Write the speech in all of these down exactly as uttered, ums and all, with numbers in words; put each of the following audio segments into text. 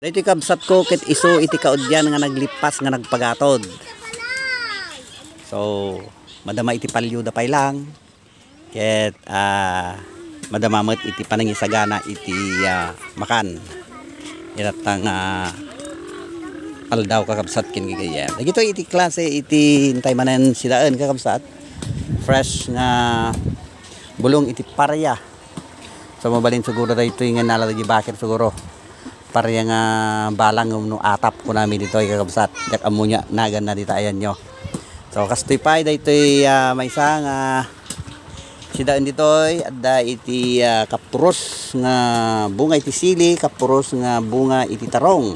Daytoy kabsatko ket isu iti kaudyan nga naglipas nga nagpagatod. So, madama iti palioda pay lang. Ket, ah, madama met iti panangisagana iti, ah, makan. Iratta nga aldaw, kakabsat ken gagayyem. Dagitoy iti klase iti intay manen sidaen, kakabsat. Fresh nga bulong iti paria. So, mabalin siguro daytoy nga nala dagiti bakir siguro. Paria nga balang wenno atap kunami ditoy, kakabsat. Diak ammo nia naganna dita ayanyo. So, kastoy pay daytoy, ah, maysa nga sidaen ditoy, adda iti, ah, kapuros nga bunga iti sili, kapuros nga bunga iti tarong.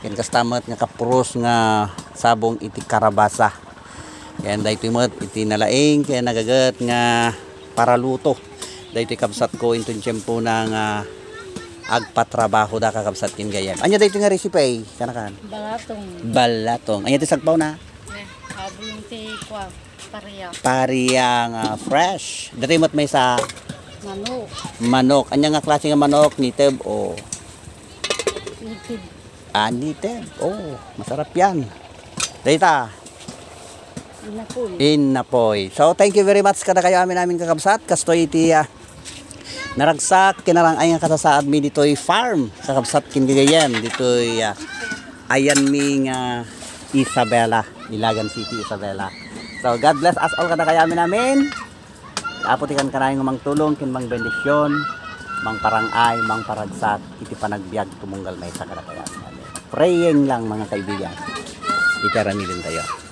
Ken kasta met nga kapuros nga sabong iti karabasa. Ken daytoy met iti nalaing ken nagaget nga paraluto. Daytoy kabsatko inton tiempona nga agpatrabahoda, kakabsat ken gayyem. Ania daytoy nga recipe, kanakan? Balatong. Balatong. Ania ti sagpawna? Eh, abulong ti kua, paria. Paria nga fresh. Daytoy met maysa? Manok. Manok. Ania nga klase nga manok? Native o? Native. Ah, native. Oh, masarap yan. Dayta. Inapoy. Inapoy. So, thank you very much kadakayo amin-amin, kakabsat. Kastoy iti, ah, naragsak, kinarang-ay nga kasasaadmi ditoy farm, kakabsat ken gagayyem, ditoy, ah, ayanmi nga Isabela, Ilagan City, Isabela. So, God bless us all kadakayo amin-amin. Apo ti kankanayon nga mangtulong ken mangbendisyon, mangparang-ay, mangparagsak iti panagbiag tumunggal maysa kadakayo amin-amin. Praying lang, mga kaibigan. Iti aramiden tayo.